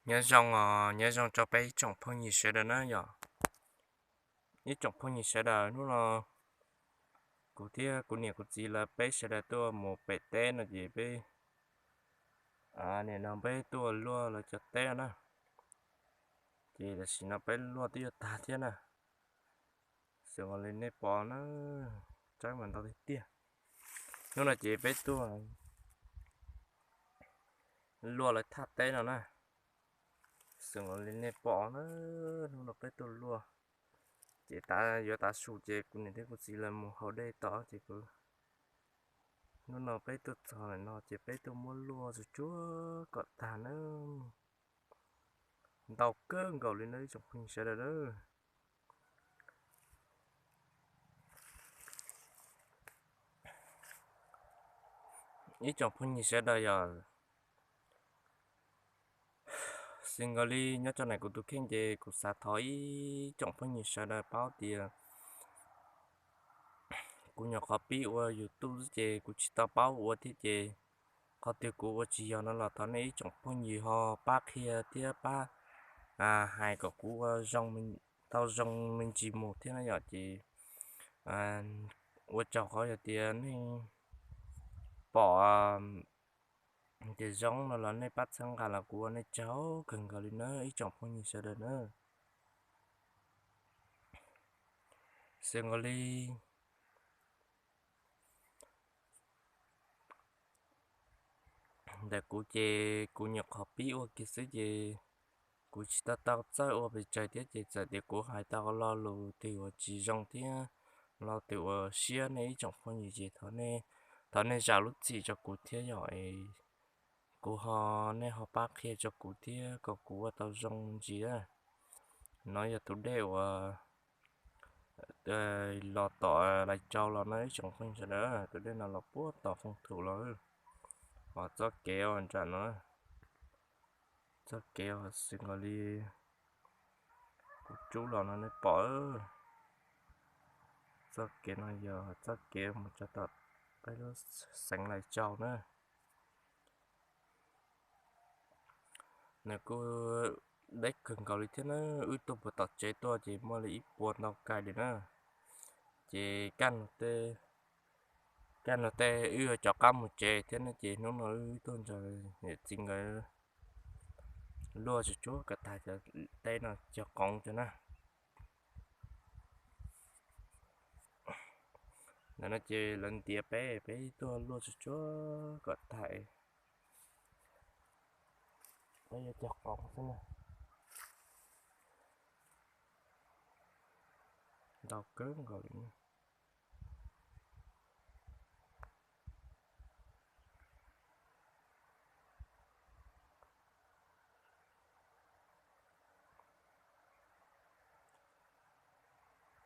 Nyob zoo, nyob zoo rau peb ib tsoom phooj ywg sawv daws na yom. Ib tsoom phooj ywg sawv daws, hnub no kuv thiab kuv niam kuv txiv lawv peb sawv daws tuaj mus pem teb no ces peb, nim no peb tuaj luaj lawv cov teb na. Ces tam sim no peb luaj twb yuav tag thiab na. Xwm nkaus li nej pom na, tsaib mas ntau tiag tiag. Hnub no ces peb tuaj luaj lawv thaj teb no na. Xwm nkaus li nej pom na, hnub no peb tuaj luaj, ces yuav tav su ces kuv niam thiab kuv txiv lawv mus haus dej tod ces kuv, hnub no peb tuaj txog lawm no ces peb tuaj muab luaj tsuag tsuag kom tag na. Ntau kawg nkaus li na ib tsoom phooj ywg sawv daws. Ib tsoom phooj ywg sawv daws yog, xwm nkaus li nyob rau ntawm kuv tus kheej ces kuv xav thov ib tsoom phooj ywg sawv daws paub tias kuv nyuam qhuav pib ua YouTube xwb ces kuv tsis tau paub ua thiab ces qhov twg kuv ua tsis yog no los thov nej ib tsoom phooj ywg ho pab qhia thiab pab hais kom kuv ua tau zoo me ntsis mus thiab na yom. Ces ua tsaug qhov yog tias nej pom tias zoo no los nej pab txhawb nqa los kuv ua nej tsaug kawg nkaus li na ib tsoom phooj ywg sawv daws na. Xwm nkaus li ntawm kuv ces kuv nyuam qhuav pib ua kiag xwb ces kuv tsis tau tau txawj ua pes tsawg thiab ces txawm tias kuv hais tau lo lus twg uas tsis zoo thiab lo twg uas siab nej ib tsoom phooj ywg ces thov nej zam lub txim rau kuv thiab yom. Kuv ho, nej ho pab qhia rau kuv thiab kom kuv ua tau zoo ntsis. No yog tus dej uas los tom Lais Tsau los no ib tsoom phooj ywg sawv daws, tus dej no los puag tom Foom Thum los, ho txoj kev nram no, txoj kev xwm nkaus li kuv tsub los no nej pom. Txoj kev no yog txoj kev mus rau tom peb lub xeev Lais Tsau na. Nws kuj deb kawg nkaus li thiab na, wb tuaj puag tom tsev tuaj ces muaj li ib puas ntau kais li na. Ces kaj no tej wb yuav rov qab mus tsev thiab ne, ces hnub no wb tuaj nrog niam txiv nkawd luaj tsuag tsuag kom tag cov teb no cog qoov cov na. Ntawm no ces lawv ntiav peb, peb tuaj luaj tsuag tsuag kom tag, peb yuav cog qoov xwb na. Ntau kawg nkaus li.